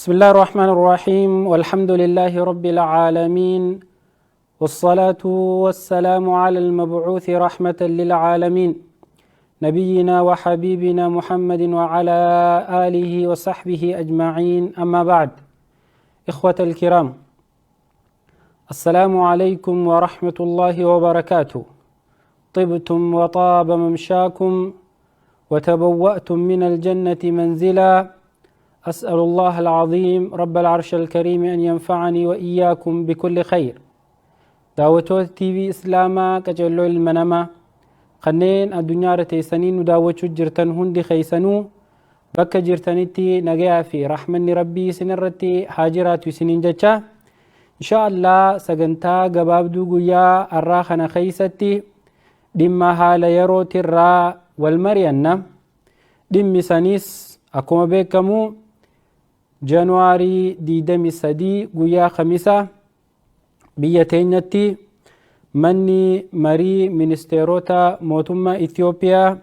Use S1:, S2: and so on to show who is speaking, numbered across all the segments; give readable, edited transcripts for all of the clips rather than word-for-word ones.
S1: بسم الله الرحمن الرحيم، والحمد لله رب العالمين، والصلاة والسلام على المبعوث رحمة للعالمين، نبينا وحبيبنا محمد وعلى آله وصحبه أجمعين. أما بعد، إخوة الكرام، السلام عليكم ورحمة الله وبركاته. طبتم وطاب ممشاكم وتبوأتم من الجنة منزلا. أسأل الله العظيم رب العرش الكريم أن ينفعني وإياكم بكل خير. Daawwattoota TV Islaamaa qaceelloo ilma namaa kanneen addunyaa irra teessanii nu daawwachuu jirtan, hundi keessanuu bakka jirtanitti nagayaa fi rahmanni Rabbii isin irratti haa jiraatu isiniin jecha, insha Allah sagantaa gabaabduu guyyaa har'aa kana keessatti dhimma haala yerootirraa wal mari'anna. Dhimmi saniis akkuma beekamu Januwaarii 23, guyyaa Kamisaa, biyya teenyatti manni marii ministeerota mootummaa Itoophiyaa,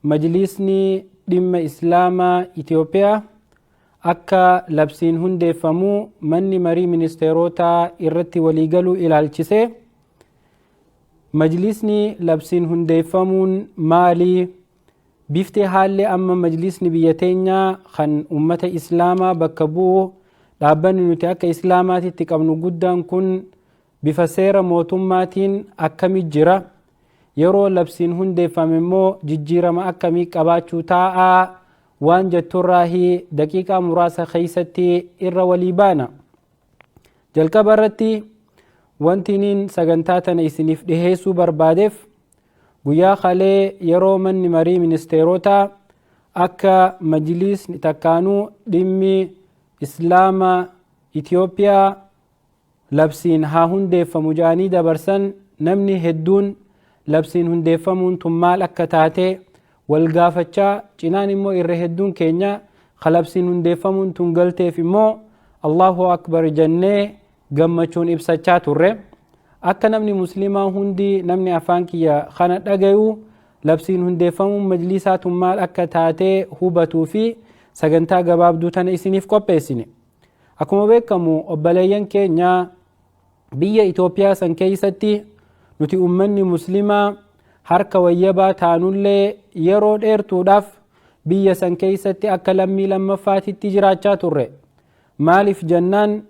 S1: majlisni dhimma Islaamaa Itoophiyaa, akka labsiin hundeeffamu manni marii ministeerotaa irratti waliigaluu ilaalchise. Majlisni labsiin hundeeffamuun maalii? Bifti haalli amma majlisni biyya teenyaa kan ummata Islaamaa bakka bu'u, dhaabbanni nuti akka Islaamaatitti qabnu guddaan kun, bifa seera mootummaatiin akkami jira? Yeroo labsiin hundeeffame immoo jijjiirama akkamii qabaachuu taa'aa waan jetturraahi daqiiqaa muraasa keessatti irra walii baana. Jalqaba irratti wanti niin sagantaa tana isiniif dhiheessuu barbaadeef, guyyaa kalee yeroo manni marii ministeerotaa akka majlisni takkaanuu dhimmi Islaama Itoophiyaa labsiin haa hundeeffamu jedhanii dabarsan, namni hedduun labsiin hundeeffamuun tun maal akka taate wal gaafachaa, cinaan immoo irra hedduun keenya labsiin hundeeffamuun tun galteef immoo Allahu akbar jennee gammachuun ibsachaa turre. Akka namni Muslimaa hundi, namni afaan kiyya kana dhagayu, labsiin hundeeffamuun majlisaa tun maal akka taatee hubatuu fi sagantaa gabaabduu tana isiniif qopheessine. Akkuma beekamu, obboleeyyan keenya, biyya Itoophiyaa san keessatti nuti ummanni Muslimaa harka wayyabaa taanullee, yeroo dheertuudhaaf biyya san keessatti akka lammii lammaffaatitti jiraachaa turre. Maaliif jennaan,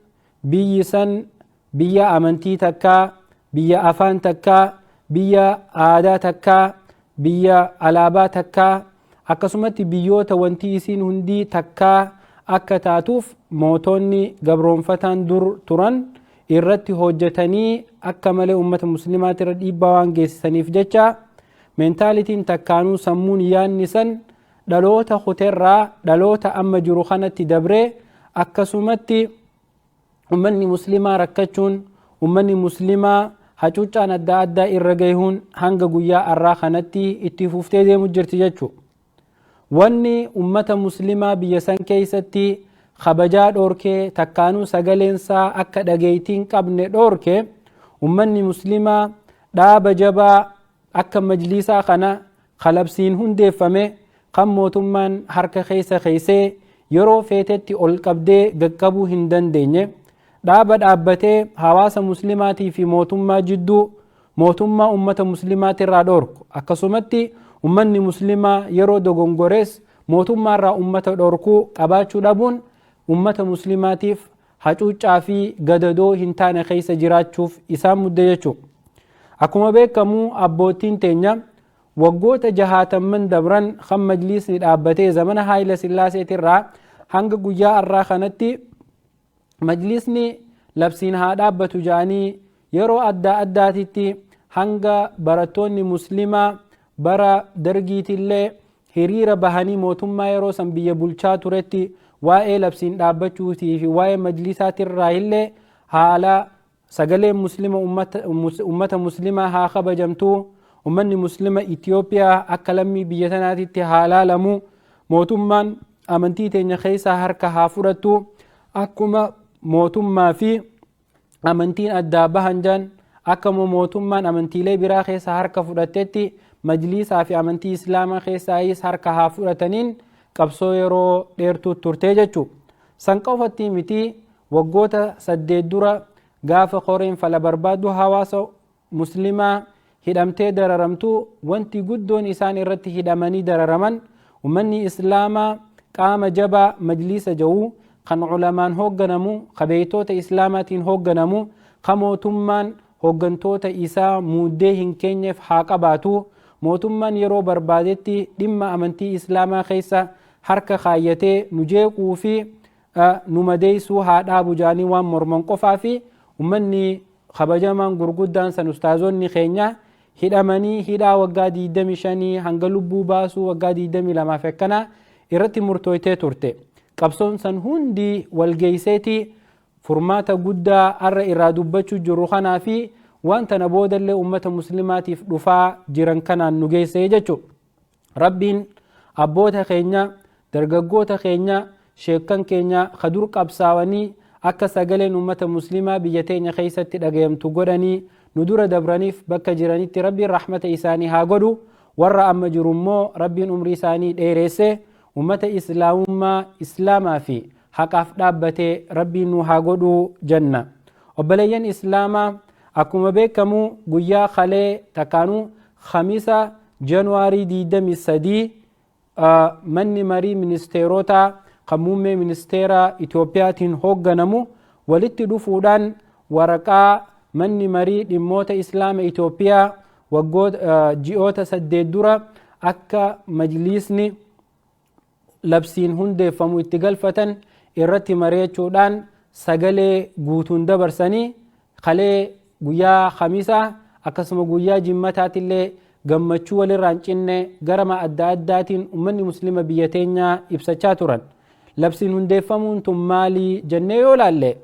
S1: biyyi san biyya amantii takkaa, biyya afaan takkaa, biyya aadaa takkaa, biyya alaabaa takkaa, akkasumatti biyyoota wanti isiin hundii takkaa akka taatuuf mootonni gabroonfataan dur turan irratti hojjetanii akka malee ummata Muslimaati irra dhiibbaa waan geessisaniif jecha, mentalityn takkaanuu sammuun yaanni san dhaloota kuterraa dhaloota amma jiru kanatti dabree, akkasumatti ummanni Muslimaa rakkachuun, ummanni Muslimaa hacuuccaan adda addaa irra gahuun hanga guyyaa har'aa kanatti itti fuftee deemu jirti jechuudha. Wanni ummata Muslimaa biyya san keessatti kabajaa dhoorkee, takkaanuu sagaleensaa akka dhageeytiin qabne dhoorke, ummanni Muslimaa dhaaba jabaa akka majlisaa kana kalabsiin hundeeffame, kan mootummaan harka keessa keessee yeroo feetetti ol qabdee gaqqabuu hin dandeenye, dhaaba dhaabbatee hawaasa Muslimaatii fi mootummaa jidduu mootummaa ummata Muslimaatirraa dhoorku, akkasumatti ummanni Muslimaa yeroo dogongorees mootummaarraa ummata dhoorkuu qabaachuu dhabuun ummata Muslimaatiif hacuuccaa fi gadadoo hin taane keessa jiraachuuf isaan mudde jechuudha. Akkuma beekamu, abbootiin teenya waggoota jahaatamman dabran kan majlisni dhaabbatee zamana Haayila Sillaaseetirraa hanga guyyaa har'aa kanatti majlisni labsiin haa dhaabbatu jedhanii yeroo adda addaatitti, hanga barattoonni Muslimaa bara Dargiitillee hiriira bahanii mootummaa yeroo san biyya bulchaa turetti waa'ee labsiin dhaabbachuutii fi waa'ee majlisaatirraa illee haala sagaleen Muslima ummata Muslimaa haa kabajamtu, ummanni Muslima Itiyoophiyaa akka lammii biyya tanaatitti haa laalamu, mootummaan amantii teenya keessaa harka haa fudhattu, akkuma mootummaa fi amantiin addaa bahan jan, akkuma mootummaan amantiilee biraa keessaa harka fudhattetti majlisaa fi amantii Islaamaa keessaayis harka haa fudhataniin qabsoo yeroo dheertuu turtee jechuudha. San qofatti miti, waggoota 8 dura gaafa koreen fala barbaaddu hawaasa muslimaa hidhamtee dararamtu, wanti guddoon isaan irratti hidhamanii dararaman ummanni islaamaa qaama jabaa majliisa ja'uu kan culamaan hoogganamu, ka beeytoota islaamaatiin hoogganamu, ka mootummaan hooggantoota isaa muuddee hin keenyeef haa qabaatu, mootummaan yeroo barbaadetti dhimma amantii islaamaa keessa harka kaayyatee nu jeequu fi nu madeessuu haa dhaabu jaanii waan morman qofaa fi ummanni kabajamaan gurguddaan san ustaazonni keenya hidhamanii hidhaa waggaa 25 hanga lubbuu baasuu waggaa 22 fi akkanaa irratti murtooytee turte. Qabsoon san hundi walgeeyseeti furmaata guddaa har'a irraa dubbachuu jirru kanaa fi waan tana boodallee ummata muslimaatiif dhufaa jiran kanaan nu geessee jechuudha. Rabbiin abboota keenya, dargaggoota keenya, sheekkan keenya ka dur qabsaawanii akka sagaleen ummata muslimaa biyya teenya keessatti dhagayamtu godhanii nu dura dabraniif bakka jiranitti Rabbiin rahmata isaanii haa godhu. Warra amma jiru immoo Rabbiin umrii isaanii dheeresse ummata islaamummaa islaamaa fi haqaaf dhaabbatee Rabbiin nu haa godhu jenna. Obboleeyyan islaamaa, akkuma beekamu guyyaa kalee takkaanuu Khamiisa Januwaarii 23 manni marii ministeerotaa kan muummee ministeera Itoophiyaatiin hoogganamu walitti dhufuudhaan waraqaa manni marii dhimmoota islaama Itoophiyaa waggoota ji'oota 8 dura akka majliisni labsiin hundeeffamu itti galfatan irratti mari'achuudhaan sagalee guutuun dabarsanii kalee guyyaa Khamiisaa akkasuma guyyaa Jimmataatillee gammachuu walirraa hin cinne garama adda addaatiin ummanni muslima biyya teenyaa ibsachaa turan. Labsiin hundeeffamuun tun maalii jennee yoo laalle,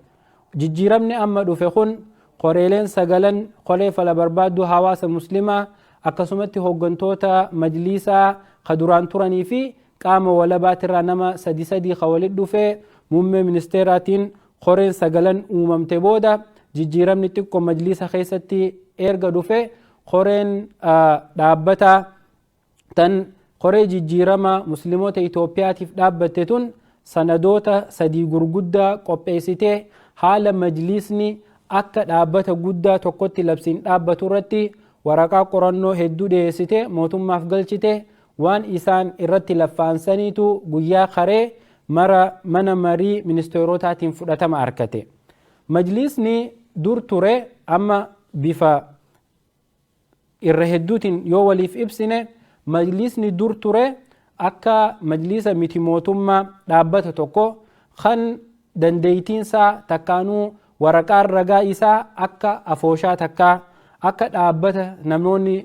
S1: jijjiiramni amma dhufe kun koreeleen sagalan koree fala barbaadduu hawaasa muslimaa akkasumatti hooggantoota majliisaa ka duraan turanii fi qaama walabaatirraa nama sadi sadi ka walit dhufee muummee ministeeraatiin koreen sagalan uumamte booda, jijjiiramni xiqqoo majliisa keessatti erga dhufe, koreen dhaabbata tan koree jijjiirama musliimoota Itoophiyaatiif dhaabbatte tun sanadoota sadii gurguddaa qopheessitee haala majliisni akka dhaabbata guddaa tokkotti labsiin dhaabbatu irratti waraqaa qorannoo hedduu dhiyeessite mootummaaf galchite. Waan isaan irratti laffaansaniitu guyyaa karee mara mana marii ministeerotaatiin fudhatama argate. Majliisni dur ture amma bifa irra hedduutiin yoo waliif ibsine, majliisni dur ture akka majliisa miti mootummaa dhaabbata tokko kan dandeeytiinsaa takkaanuu waraqaan ragaa isaa akka afooshaa takkaa akka dhaabbata namoonni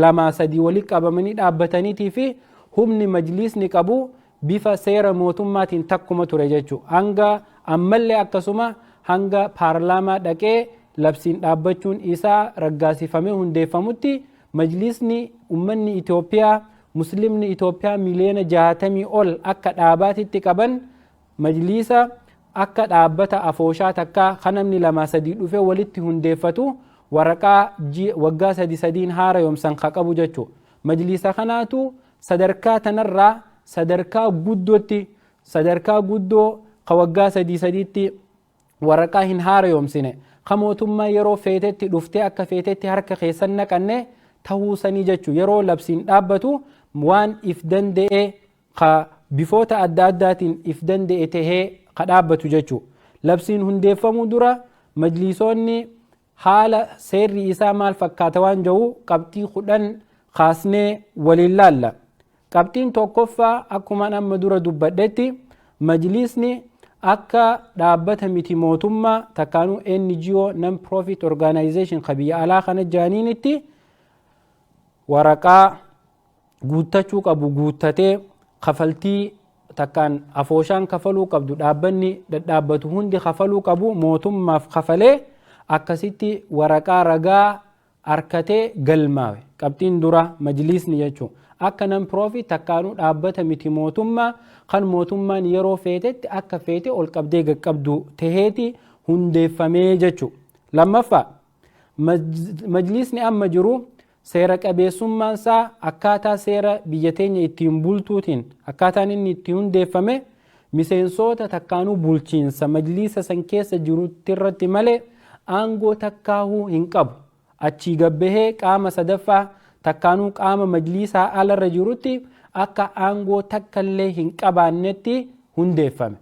S1: lamaa sadii walitti qabamanii dhaabbataniitii fi humni majliisni qabu bifa seera mootummaatiin takkuma ture jechuudha. Hanga ammallee akkasuma hanga paarlaamaa dhaqee labsiin dhaabbachuun isaa raggaasifamee hundeeffamutti majliisni ummanni Itoophiyaa, muslimni Itoophiyaa miliyoona 60 ol akka dhaabaatitti qaban majliisa akka dhaabbata afooshaa takkaa kan namni lamaa sadii dhufee walitti hundeeffatu waraqaa waggaa sadi sadiin haara yoomsan ka qabu jechuudha. Majliisa kanaatu sadarkaa tanarraa sadarkaa guddootti, sadarkaa guddoo ka waggaa sadii sadiitti waraqaa hin haara yoomsine, ka mootummaa yeroo feetetti dhuftee akka feetetti harka keessan naqanne tahuu sanii jechuu. Yeroo labsiin dhaabbatu waan if danda'e ka bifoota adda addaatiin if danda'e tahee ka dhaabbatu jechuu. Labsiin hundeeffamuu dura majliisonni haala seerri isaa maal fakkaata waan jedhu qabxii 10 kaasnee waliin laalla. Qabxiin tokkoffaa, akkuma amma dura dubbadhetti, majliisni akka dhaabbata miti mootummaa takkaanuu NGO, non profit organization, ka biyya alaa kana jaaniinitti waraqaa guuttachuu qabu guuttatee, kafaltii takkaan afooshaan kafaluu qabdu dhaabbanni dhadhaabbatu hundi kafaluu qabu mootummaaf kafalee akkasitti waraqaa ragaa arkatee galmaawe. Qabxiin dura majliisni jechuun akka non profit takkaanuu dhaabbata miti mootummaa kan mootummaan yeroo feetetti akka feete ol qabdee qaqqabdu taheeti hundeeffamee jechuudha. Lammaffaa, majliisni amma jiru seera qabeessummaan isaa akkaataa seera biyya teenya ittiin bultuutiin akkaataan inni itti hundeeffame Miseensoota takkaanuu bulchiinsa majliisa san keessa jirutti irratti malee aangoo takkaahuu hin qabu. Achii gabbahee qaama sadaffaa takkaanuu qaama majliisaa alarra jirutti akka aangoo takkallee hin qabaannetti hundeeffame.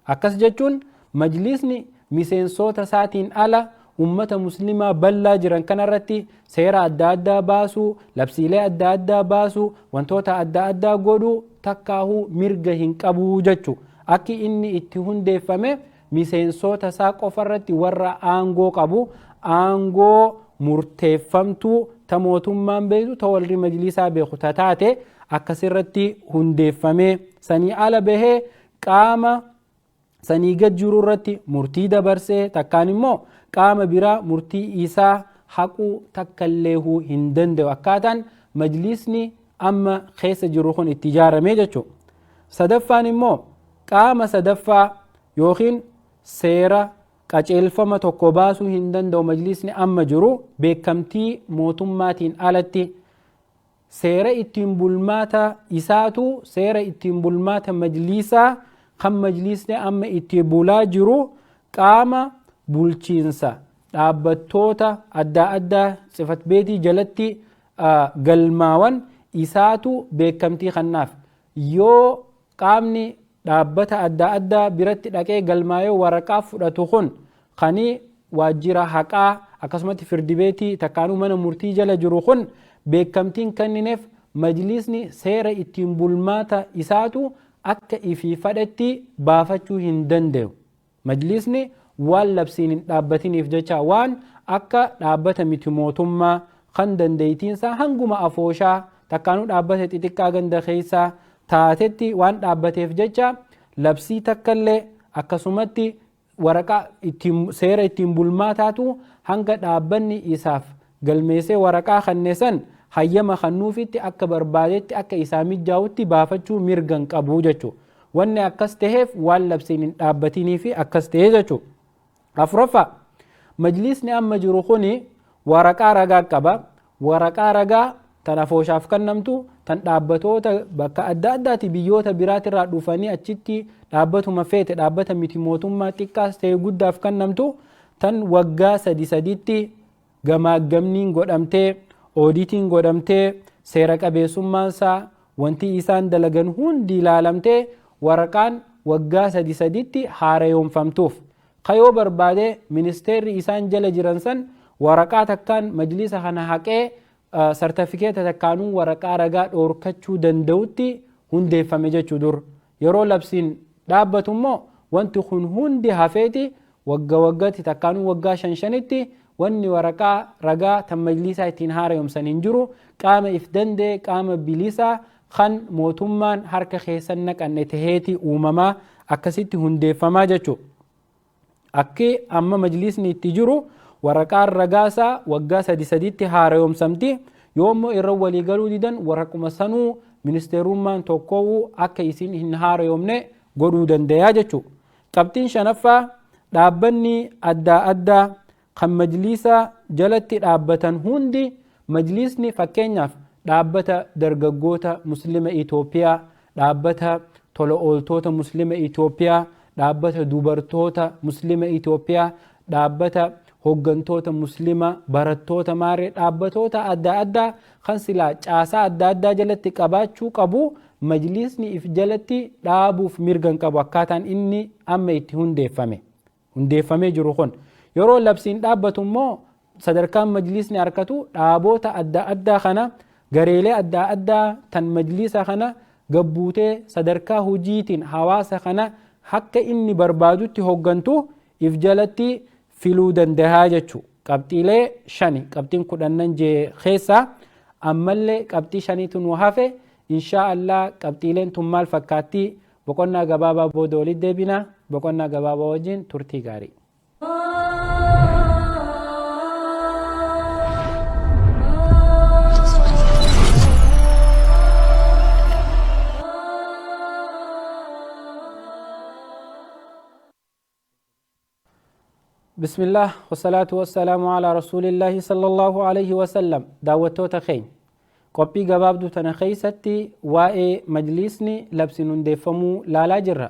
S1: Akkas jechuun majliisni miseensoota isaatiin ala ummata muslimaa bal'aa jiran kanarratti seera adda addaa baasuu, labsiilee adda addaa baasuu, wantoota adda addaa godhuu takkaahuu mirga hin qabuu jechuu. Akki inni itti hundeeffame miseensoota isaa qofarratti warra aangoo qabu, aangoo murteeffamtuu ta mootummaan beektu, ta warri majliisaa beeku ta taate akkasirratti hundeeffame. Sanii ala bahee qaama sanii gad jiru irratti murtii dabarsee takkaan immoo qaama biraa murtii isaa haquu takkalleehuu hin danda'u. Akkaataan majliisni amma keessa jiru kun itti ijaaramee jechuudha. Sadaffaan immoo qaama sadaffaa yookiin seera qajeelfama tokko baasuu hin danda'u majliisni amma jiru beekamtii mootummaatiin alatti. Seera ittiin bulmaata isaatu, seera ittiin bulmaata majliisaa kan majliisni amma itti bulaa jiru, qaama bulchiinsa dhaabbattoota adda addaa tsifat beetii jalatti galmaawan isaatu beekamtii kannaaf. Yoo qaamni dhaabbata adda addaa biratti dhaqee galmaayee waraqaa fudhatu kun kani waajjira haqaa akkasumatti firdi beetii takkaanuu mana murtii jala jiru kun beekamtiin kennineef, majliisni seera ittiin bulmaata isaatu akka ifii fadhetti baafachuu hin danda'u. Majliisni waan labsiin hin dhaabbatiniif jecha, waan akka dhaabbata miti mootummaa kan dandeettiinsaa hanguma afooshaa takkaanuu dhaabbata xixiqqaa ganda keessaa taatetti waan dhaabbateef jecha, labsii takkallee akkasumatti waraqaa ittiin seera ittiin bulmaataatu hanga dhaabbanni isaaf galmeessee waraqaa kanne san hayyama kannuufitti akka barbaadetti akka isaa mijaa'utti baafachuu mirga hin qabu jechuudha. Wanni akkas taheef waan labsiin hin dhaabbatinii fi akkas ta'ee jechuudha. Afuraffaa, majliisni amma jiru kuni waraqaa ragaa qaba. Waraqaa ragaa tan afooshaaf kennamtu, tan dhaabbatoota bakka adda addaati biyyoota biraatirraa dhufanii achitti dhaabbatuma feete, dhaabbata miti mootummaa xiqqaas ta'e guddaaf kennamtu, tan waggaa sadi saditti gamaaggamniin godhamtee, oodiitiin godhamtee, seera qabeessummaansaa wanti isaan dalagan hundi ilaalamtee waraqaan waggaa sadi saditti haarayoomfamtuuf. Kayoo barbaade ministeerri isaan jala jiran san waraqaa takkaan majlisa kana haqee sartifikeeta takkaanuu waraqaa ragaa dhoorkachuu danda'utti hundeeffame jechuu dur. Yeroo labsiin dhaabbatu immoo wanti kun hundi hafeeti wagga waggatti takkaanuu waggaa shan shanitti wanni waraqaa ragaa tan majlisaa ittiin haarayomsan hin jiru. Qaama if danda'e, qaama bilisaa kan mootummaan harka keessan naqanne taheeti uumamaa akkasitti hundeeffamaa jechuudha. Akki amma majlisni itti jiru waraqaan ragaasaa waggaa sadi saditti haarayomsamti. Yoo immoo irra walii galuu didan, waraquma sanuu ministeerummaan tokkoo akka isin hin haarayomne godhuu danda'a jechuudha. Qabxiin shanaffaa, dhaabbanni adda addaa kan majliisa jalatti dhaabbatan hundi, majliisni fakkeenyaaf dhaabbata dargaggoota muslima Itoophiyaa, dhaabbata tola ooltoota muslima Itoophiyaa, dhaabbata dubartoota muslima Itoophiyaa, dhaabbata hooggantoota muslima barattoota maaree, dhaabbatoota adda addaa kan silaa caasaa adda addaa jalatti qabaachuu qabu majliisni if jalatti dhaabuuf mirga hin qabu akkaataan inni amma itti hundeeffamee jiru kun. Yeroo labsiin dhaabbatu immoo sadarkaan majliisni harkatu dhaaboota adda addaa kana, gareelee adda addaa tan majliisa kana gabbuutee sadarkaa hojiitiin hawaasa kana akka inni barbaadutti hooggantu if jalatti filuu dandahaa jechuu. Qabxiilee shani qabxiin 10 jee keessaa ammallee qabxii shaniitu nu hafe. Inshaa Allah qabxiileen tun maal fakkaatti? Boqonnaa gabaabaa booda walitti deebina. Boqonnaa gabaabaa wajjin turtii gaarii. بسم الله والصلاة والسلام على رسول الله صلى الله عليه وسلم. Daawwattoota keenya, qophii gabaabduu tana keeysatti waa'ee majliisni labsiin hundeeffamuu laalaa jirra.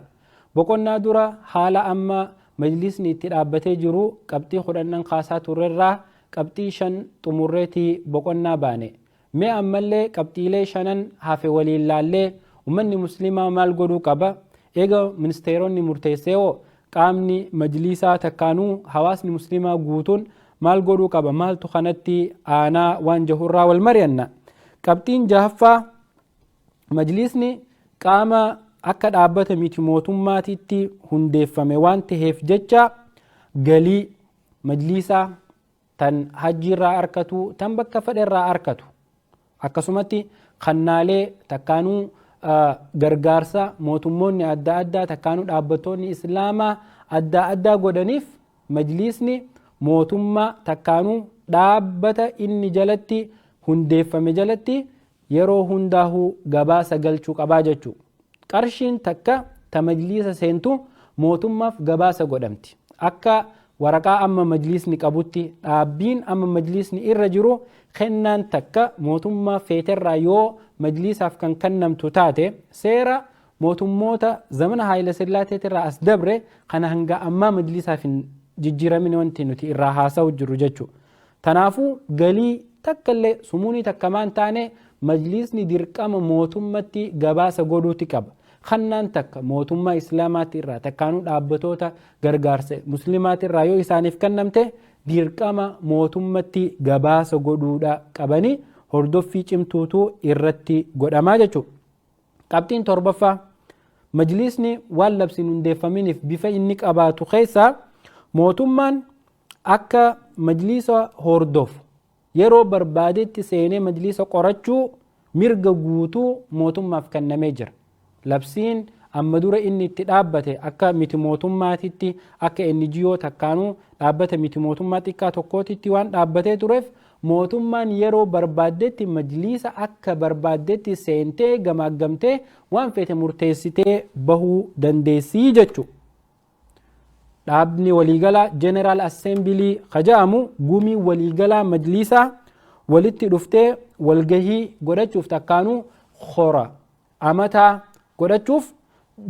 S1: Boqonnaa dura haala amma majlisni itti dhaabbatee jiru qabxii 10 kaasaa turrerraa qabxii 5 xumurreetii boqonnaa baane. Mee ammallee qabxiilee shanan hafe waliin laallee, ummanni muslimaa maal godhuu qaba? Eega ministeeronni murteessee hoo qaamni majlisaa takkaanuu hawaasni muslimaa guutuun maal godhuu qaba? Maaltu kanatti aanaa waan jahurraa wal mari'anna. Qabxiin jahaffaa, majlisni qaama akka dhaabbata miti mootummaatitti hundeeffame waan taheef jecha galii majlisaa tan hajjiirraa arkatu, tan bakka fedherraa arkatu, akkasumatti kannaalee takkaanuu gargaarsa mootummoonni adda addaa takkaanuu dhaabbattoonni islaamaa adda addaa godhaniif majlisni mootummaa takkaanuu dhaabbata inni jalatti hundeeffame jalatti yeroo hundaahuu gabaasa galchuu qabaa jechuu. Qarshiin takka ta majliisa seentu mootummaaf gabaasa godhamti. Akka waraqaa amma majliisni qabutti, dhaabbiin amma majliisni irra jiru, kennaan takka mootummaa feeterraa yoo majliisaaf kan kennamtu taate, seera mootummoota zamana Haayila Sillaaseetirraa as dabre kana hanga ammaa majliisaaf hin jijjiiramin wanti nuti irraa haasa'u jirru jechuudha. Tanaafuu galii takka illee sumuunii takka maan taane majliisni dirqama mootummatti gabaasa godhuuti qaba. Kannaan takka mootummaa islaamaatti irraa takkaanuu dhaabbatoota gargaarsa muslimaati irraa yoo isaaniif kennamte, dirqama mootummatti gabaasa godhuudha qabanii, hordoffii cimtuutu irratti godhamaa jechuudha. Qabxiin torbaffaa, majliisni waan labsiin hundeeffaminiif bifa inni qabaatu keessaa mootummaan akka majliisa hordofu, yeroo barbaadetti seenee majliisa qorachuu mirga guutuu mootummaaf kennamee jira. Labsiin amma dura inni itti dhaabbate akka miti mootummaatitti, akka NGO takkaanuu dhaabbata miti mootummaa xiqqaa tokkootitti waan dhaabbatee tureef, mootummaan yeroo barbaaddetti majliisa akka barbaaddetti seentee gamaaggamtee waan feete murteessitee bahuu dandeessii jechuudha. Dhaabni waliigalaa General Assembly kaja'amu, gumii waliigalaa majliisaa walitti dhuftee walgahii godhachuuf takkaanuu kora amataa godhachuuf,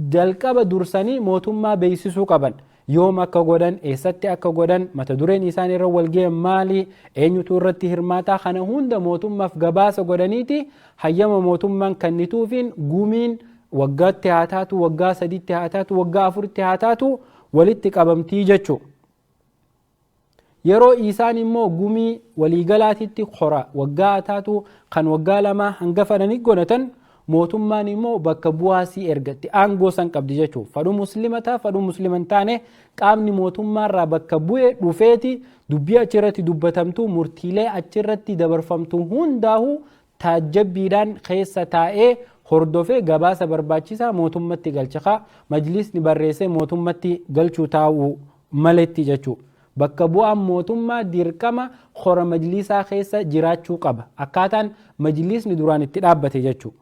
S1: jalqaba dursanii mootummaa beeksisuu qaban. Yoom akka godhan, eessatti akka godhan, mata dureen isaan irra walgahan maali, eenyutu irratti hirmaataa, kana hunda mootummaaf gabaasa godhaniiti hayyama mootummaan kennituufiin gumiin waggaatti haa taatu, waggaa 3tti haa taatu, waggaa 4tti haa taatu walitti qabamtii jechuudha. Yeroo isaan immoo gumii waliigalaatitti kora waggaa haa taatu kan waggaa 2 hanga fedhanii godhatan, mootummaan immoo bakka bu'aasii ergatti aangoo san qabdi jechuudha. Fadhu muslima ta'a, fadhu muslima hin taane, qaamni mootummaarraa bakka bu'e dhufeeti dubbii achirratti dubbatamtu, murtiilee achirratti dabarfamtu hundaa'uu taajjabbiidhaan keessa taa'ee hordofee gabaasa barbaachisaa mootummatti galcha. Kaa majlisni barreessee mootummatti galchuu taa'u maletti jechuudha. Bakka bu'aan mootummaa dirqama kora majlisaa keessa jiraachuu qaba. Akkaataan majlisni duraan itti dhaabbate jechuudha.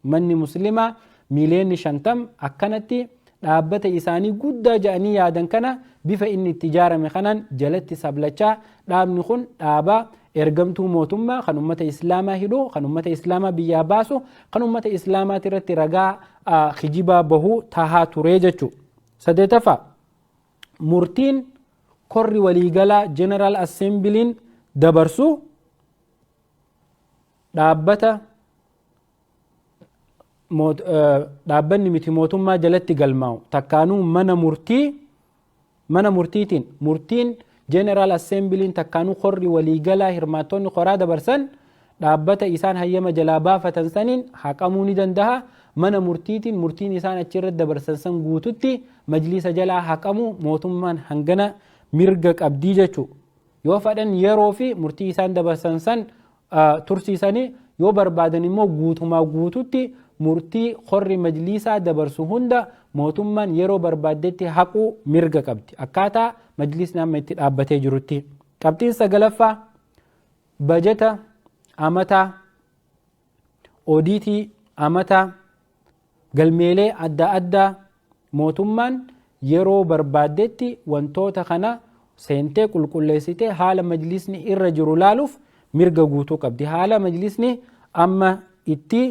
S1: Manni muslimaa miiliyoonni 50 akkanatti dhaabbata isaanii guddaa jedhanii yaadan kana bifa inni itti ijaarame kanaan jalatti sablachaa, dhaabni kun dhaaba ergamtuu mootummaa kan ummata islaamaa hidhu, kan ummata islaamaa biyyaa baasu, kan ummata islaamaati irratti ragaa kijibaa bahu tahaa ture jechuudha. Saddeetaffaa, murtiin korri waliigalaa General Assembly'n dabarsu dhaabbata dhaabbanni miti mootummaa jalatti galmaa'u takkaanuu mana murtiitiin murtiin General Assembly'n takkaanuu korri waliigalaa hirmaattonni koraa dabarsan dhaabbata isaan hayyama jalaa baafatan saniin haqamuu ni danda'a. Mana murtiitiin murtiin isaan achirratti dabarsan san guututti majlisa jalaa haqamuu mootummaan hangana mirga qabdii jechuudha. Yoo fedhan yeroo fi murtii isaan dabarsan san tursiisanii, yoo barbaadan immoo guutumaa guututti murtii korri majlisaa dabarsu hunda mootummaan yeroo barbaaddetti haquu mirga qabdi. Akkaataa majlisni amma itti dhaabbatee jirutti. Qabxiin sagalaffaa, bajata amataa, odiitii amataa, galmeelee adda addaa mootummaan yeroo barbaaddetti wantoota kana seentee qulqulleessitee haala majlisni irra jiru laaluuf mirga guutuu qabdi. Haala majlisni amma itti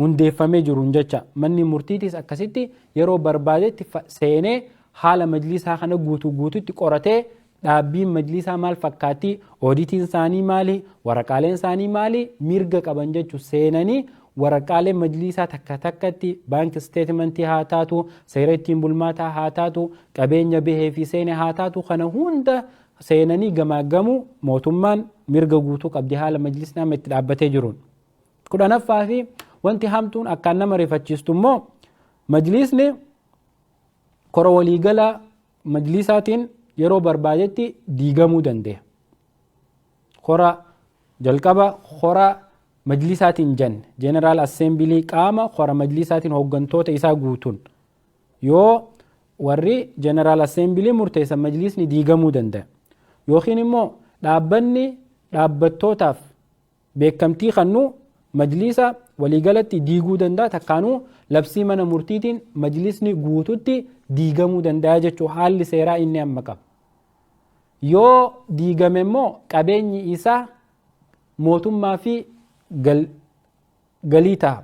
S1: hundeeffamee jiruun jecha. Manni murtiitis akkasitti yeroo barbaadetti seenee haala majlisaa kana guutuu guututti qoratee dhaabbiin majlisaa maal fakkaatti, ooditiin isaanii maali, waraqaaleen isaanii maali, mirga qaban jechu. Seenanii waraqaalee majlisaa takka takkatti, bank statementii haa taatu, seera ittiin bulmaataa haa taatu, qabeenya bahee fi seene haa taatu, kana hunda seenanii gamaaggamuu mootummaan mirga guutuu qabdi haala majlisni amma itti dhaabbatee jiruun. 10ffaa fi wanti hamtuun akkaan nama rifachiistu immoo, majlisni kora waliigala majlisaatiin yeroo barbaadetti diigamuu danda'a. Kora jalqaba kora majlisaatiin jenne, General Assembly, qaama kora majlisaatiin hooggantoota isaa guutuun yoo warri General Assembly murteessan majlisni diigamuu danda'a. Yookiin immoo dhaabbanni dhaabbattootaaf beekamtii kennu majlisa waliigalatti diiguu danda'a, takkaanuu labsii mana murtiitiin majlisni guututti diigamuu danda'a jechuu haalli seeraa inni amma qaba. Yoo diigame immoo qabeenyi isaa mootummaa fi galii ta'a.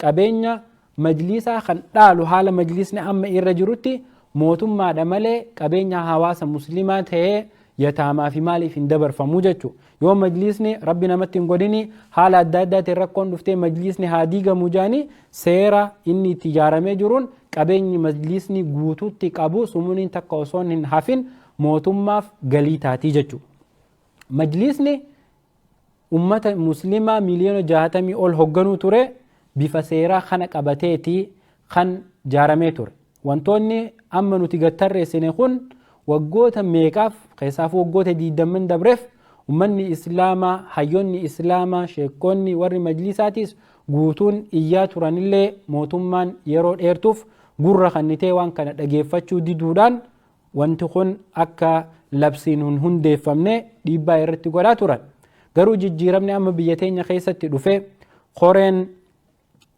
S1: Qabeenya majlisaa kan dhaalu haala majlisni amma irra jirutti mootummaadha malee qabeenya hawaasa muslimaa ta'ee yataamaa fi maaliif hin dabarfamuu jechuudha. Yoo majlisni, rabbi namatti hin godhini, haala adda addaatiin rakkoon dhuftee majlisni haa diigamu jaanii, seera inni itti ijaaramee jiruun qabeenyi majlisni guutuutti qabu sumuuniin takka osoo hin hafin mootummaaf galii taatii jechuudha. Majlisni ummata muslimaa miliyoona 60 ol hoogganuu ture bifa seeraa kana qabateeti kan jaaramee ture. Wantoonni amma nuti gattarreessine kun waggoota meeqaaf, keessaafuu waggoota 20n dabreef, ummanni islaamaa, hayyoonni islaamaa, sheekonni, warri majlisaatis guutuun iyyaa turanillee, mootummaan yeroo dheertuuf gurra kannitee waan kana dhageeffachuu diduudhaan wanti kun akka labsiin hin hundeeffamne dhiibbaa irratti godhaa turan. Garuu jijjiiramni amma biyya teenya keessatti dhufe, koreen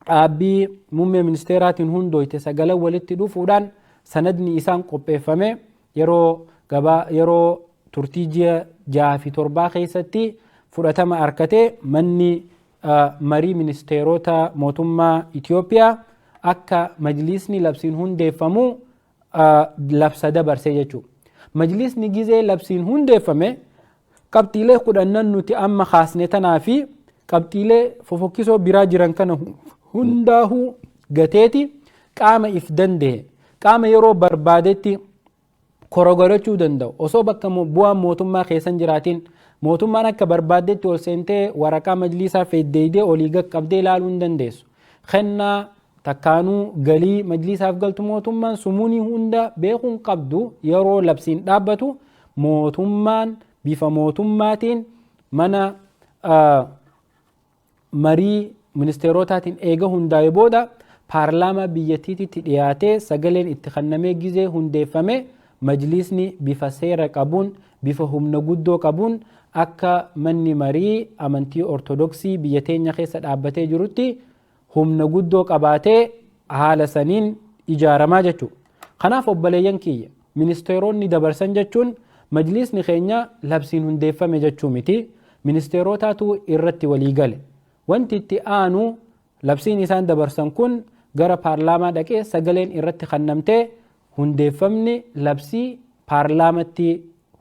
S1: dhaabbii muummee ministeeraatiin hundooyte sagalan walitti dhufuudhaan sanadni isaan qopheeffame yeroo gabaa, yeroo turtii ji'a 6 fi 7 keessatti fudhatama argatee, manni marii ministeerota mootummaa Itoophiyaa akka majlisni labsiin hundeeffamu labsa dabarsee jechuudha. Majlisni gizee labsiin hundeeffame qabxiilee 10n nuti amma kaasne tanaa fi qabxiilee fofokkisoo biraa jiran kana hundaahuu gateeti qaama if danda'e, qaama yeroo barbaadetti kora godhachuu danda'u, osoo bakka bu'aan mootummaa keessan jiraatiin mootummaan akka barbaaddetti ol seentee waraqaa majlisaa feddeeydee olii qaqqabdee ilaaluu hin dandeessu. Kennaa takkaanuu galii majlisaaf galtu mootummaan sumuunii hunda beekuun qabdu. Yeroo labsiin dhaabbatu mootummaan bifa mootummaatiin mana marii ministeerotaatiin eega hundaa'e booda paarlaamaa biyyattiitti dhiyaatee sagaleen itti kennamee gizee hundeeffame, majlisni bifa seera qabuun, bifa humna guddoo qabuun, akka manni marii amantii Ortodoksii biyya teenya keessa dhaabbatee jirutti humna guddoo qabaatee haala saniin ijaaramaa jechuudha. Kanaaf obboleeyyan kiyya, ministeeronni dabarsan jechuun majlisni keenya labsiin hundeeffame jechuu miti. Ministeerotaatu irratti walii gale. Wanti itti aanu labsiin isaan dabarsan kun gara paarlaamaa dhaqee sagaleen irratti kennamtee hundeeffamni labsii paarlaamatti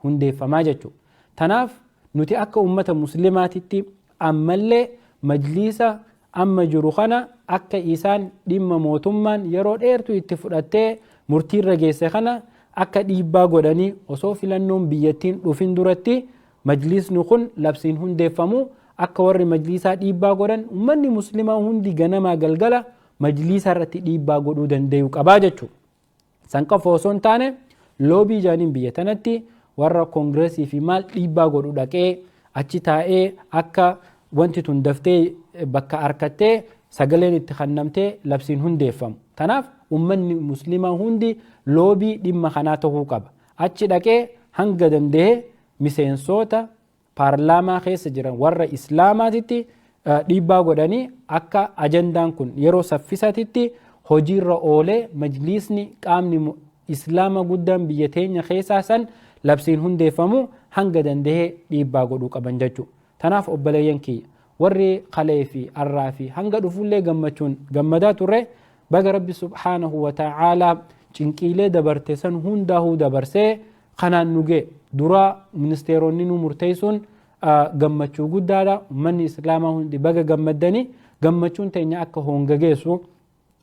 S1: hundeeffamaa jechuudha. Tanaaf nuti akka ummata muslimaatitti ammallee majliisa amma jiru kana akka isaan dhimma mootummaan yeroo dheertuu itti fudhattee murtiirra geesse kana akka dhiibbaa godhanii osoo filannoon biyyattiin dhufin duratti majlisni kun labsiin hundeeffamu akka warri majlisaa dhiibbaa godhan, ummanni muslimaa hundi ganamaa galgala majliisa irratti dhiibbaa godhuu danda'u qabaa jechuudha. San qofa osoo hin taane, lobby jaaniin biyya tanatti warra koongireesii fi maal dhiibbaa godhu dhaqee achi taa'ee akka wanti tun daftee bakka harkattee sagaleen itti kennamtee labsiin hundeeffamu. Kanaaf ummanni muslimaa hundi lobby dhimma kanaa ta'uu qaba. Achi dhaqee hanga danda'e miseensota paarlaamaa keessa jiran warra islaamaatitti dhiibbaa godhanii akka ajandaan kun yeroo saffisatitti hojiirra oolee majliisni qaamni islaama guddaan biyya teenya keessaa san labsiin hundeeffamu hanga danda'ee dhiibbaa godhuu qaban jechuudha. Tanaaf obboleeyyan kiyya, Warri kalee fi arraa fi hanga dhufullee gammachuun gammadaa turre, baga Rabbi subhaanahu wa ta'aalaa cinqiilee dabarte san hundaahuu dabarsee kanaan nu ga'e. Dura ministeeronni nu murteessuun gammachuu guddaadha. Ummanni islaamaa hundi baga gammaddanii. Gammachuun teenya akka honga geessu,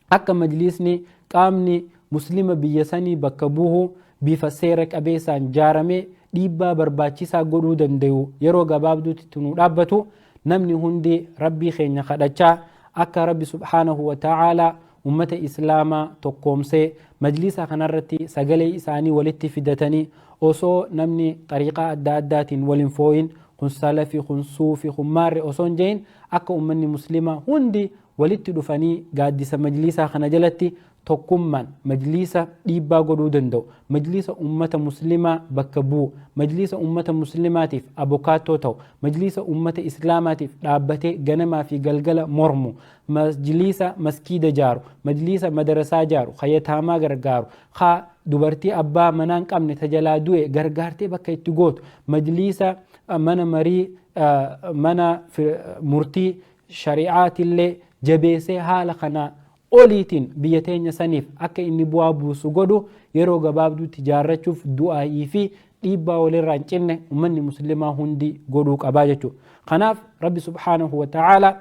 S1: akka majliisni qaamni muslima biyya sanii bakka bu'u bifa seera qabeessaan jaaramee dhiibbaa barbaachisaa godhuu danda'u yeroo gabaabduutti nu dhaabbatu, namni hundi Rabbii keenya kadhachaa akka Rabbi subhaanahu wa ta'aalaa ummata islaamaa tokkoomsee majlisa kanarratti sagalee isaanii walitti fidatanii, osoo namni xariiqaa adda addaatiin waliin fooyin, kun salafi, kun suufi, kun maarre osoo hin jehin, akka ummanni muslimaa hundi walitti dhufanii gaaddisa majlisaa kana jalatti tokkummaan majliisa dhiibbaa godhuu danda'u, majliisa ummata muslimaa bakka bu'u, majliisa ummata muslimaatiif abokaattoo ta'u, majliisa ummata islaamaatiif dhaabbatee ganamaa fi galgala mormu, majliisa maskiida jaaru, majliisa madarasaa jaaru, ka yataamaa gargaaru, ka dubartii abbaa manaa hin qabne tajalaa du'e gargaartee bakka itti gootu, majliisa mana marii mana murtii shari'aatillee jabeessee haala kana oliitiin biyya teenya saniif akka inni bu'aa buusu godhu yeroo gabaabduutti jaarrachuuf du'aa'ii fi dhiibbaa walirraa hin cinne ummanni muslimaa hundi godhuu qabaa jechuudha. Kanaaf Rabbi subhaanahu wa ta'aalaa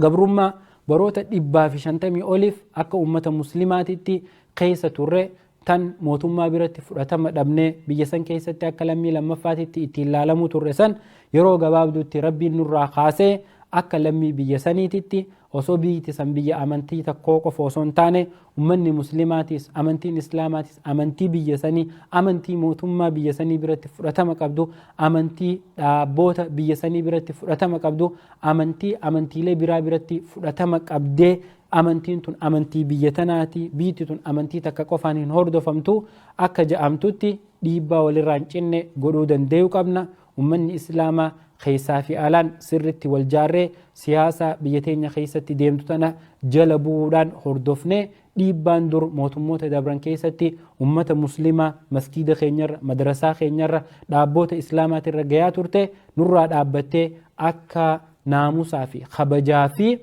S1: gabrummaa baroota 150 oliif akka ummata muslimaatitti keessa turre, tan mootummaa biratti fudhatama dhabnee biyya san keessatti akka lammii lammaffaatitti ittiin laalamuu turre san, yeroo gabaabduutti Rabbiin nurraa kaasee akka lammii biyya saniititti, osoo biyyi san biyya amantii tokkoo qofa osoo hin taane, ummanni muslimaatis amantiin islaamaatis amantii biyya sanii, amantii mootummaa biyya sanii biratti fudhatama qabdu, amantii dhaabboota biyya sanii biratti fudhatama qabdu, amantii amantiilee biraa biratti fudhatama qabdee, amantiin tun amantii biyya tanaati, biyyi tun amantii takka qofaan hin hordofamtu akka ja'amtutti dhiibbaa walirraa hin cinne godhuu danda'uu qabna. Ummanni islaamaa keessaa fi alaan sirritti wal jaarree siyaasa biyya teenya keessatti deemtu tana jala bu'uudhaan hordofnee, dhiibbaan dur mootummoota dabran keessatti ummata muslimaa maskiida keenyarra, madrasaa keenyarra, dhaabboota islaamaatirra gayaa turte nurraa dhaabbattee akka naamusaa fi kabajaa fi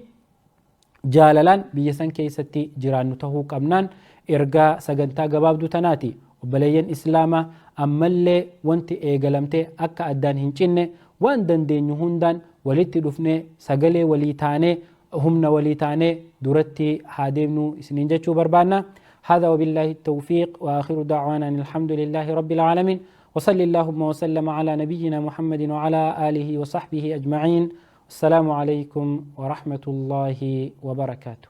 S1: jaalalaan biyya san keessatti jiraannu tahuu qabnaan ergaa sagantaa gabaabduu tanaati. Obboleeyyan islaamaa, ammallee wanti eegalamte akka addaan hin cinne waan dandeenyu hundaan walitti dhufnee sagalee walii taanee, humna walii taanee duratti haa deemnu isiniin jechuu barbaanna. هذا وبالله التوفيق، وآخر دعوانا أن الحمد لله رب العالمين، وصلى اللهم وسلم على نبينا محمد وعلى آله وصحبه أجمعين. السلام عليكم ورحمة الله وبركاته.